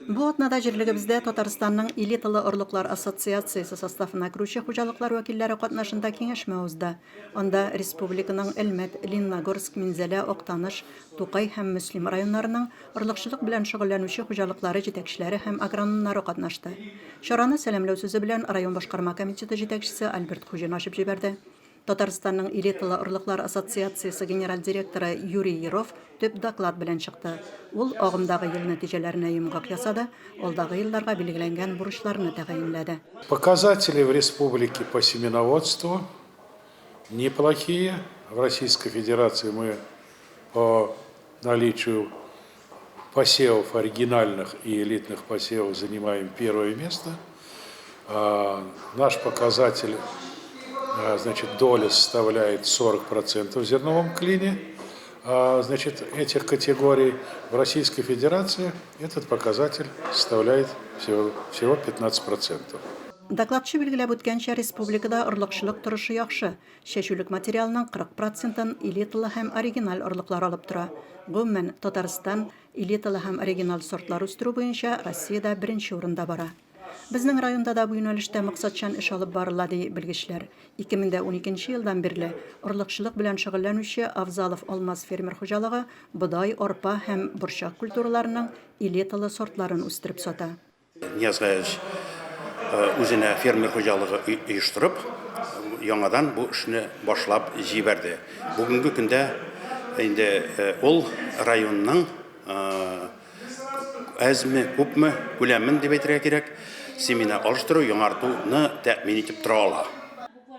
Бу атнада җирлегебездә Татарстанның элиталы орлыклар ассоциациясе составына керүче хуҗалыклар вәкилләре катнашында киңәшмә узды. Анда республиканың Әлмәт, Лениногорск, Минзәлә, Актаныш, Тукай һәм Мөслим районнарының орлыкчылык белән шөгыльләнүче хуҗалыклары җитәкчеләре һәм агрономнары катнашты. Чараны сәламләү сүзе белән район башкарма комитеты җитәкчесе Альберт Хуҗин ачып җибәрде. Татарстанның элиталы орлыклар ассоциациясе генераль директоры Юрий Еров төп доклад белән чыкты. Ул агымдагы ел нәтиҗәләренә йомгак ясады, алдагы елларга билгеләнгән бурычларны тәгаенләде. Показатели в республике по семеноводству неплохие. В Российской Федерации мы по наличию посевов оригинальных и элитных посевов занимаем первое место. Наш показатель, значит, доля составляет 40% в зерновом клине. Значит, этих категорий в Российской Федерации этот показатель составляет всего, всего 15%. Докладчы билгеләп үткәнчә, республикада орлыкчылык торышы яхшы. Чәчүлек материалының 40 процентын элиталы һәм оригиналь орлыклар алып тора. Гомумән, Татарстан элиталы һәм оригиналь сортлар үстерү буенча Россиядә беренче урында бара. Безнең районда да бу юнәлештә максатчан эш алып барыла, ди белгечләр. 2012 нче елдан бирле орлыкчылык белән шөгыльләнүче Авзалов Алмаз фермер хуҗалыгы бодай, арпа һәм борчак культураларының элиталы сортларын үстереп сата. Нияз Гаязович үзенә фермер хуҗалыгы оештырып, яңадан бу эшне башлап җибәрде. Бүгенге көндә инде ул районның Әзме, күпме, күләмен дип әйтергә кирәк, семена алыштыру, яңартуны тәэмин итеп тора ала.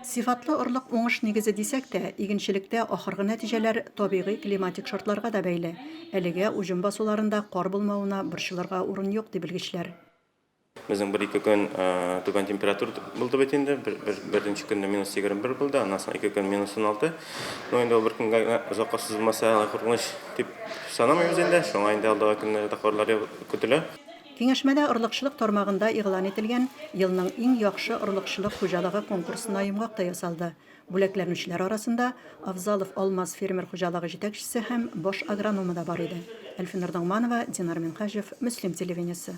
Сыйфатлы орлык уңыш нигезе дисәк тә, игенчелектә ахыргы нәтиҗәләр табигый-климатик шартларга да бәйле. Әлегә уҗым басуларында кар булмавына борчылырга урын юк, ди белгечләр. Безнең бер-ике көн түбән температура булды бит инде. Беренче көнне минус 21 булды, аннан соң ике көн минус 16. Ну, инде ул бер көнгә генә озакка сузылмаса, алай куркыныч дип санамыйбыз инде. Шуңа инде алдагы көннәрдә карлар көтелә. Киңәшмәдә орлыкчылык тармагында игълан ителгән Елның иң яхшы орлыкчылык хуҗалыгы конкурсына йомгак та ясалды. Бүләкләнүчеләр арасында Авзалов Алмаз фермер хуҗалыгы җитәкчесе һәм баш агрономы да бар иде. Әлфинур Ногманова, Динар Минһаҗев, Мөслим телевидениесе.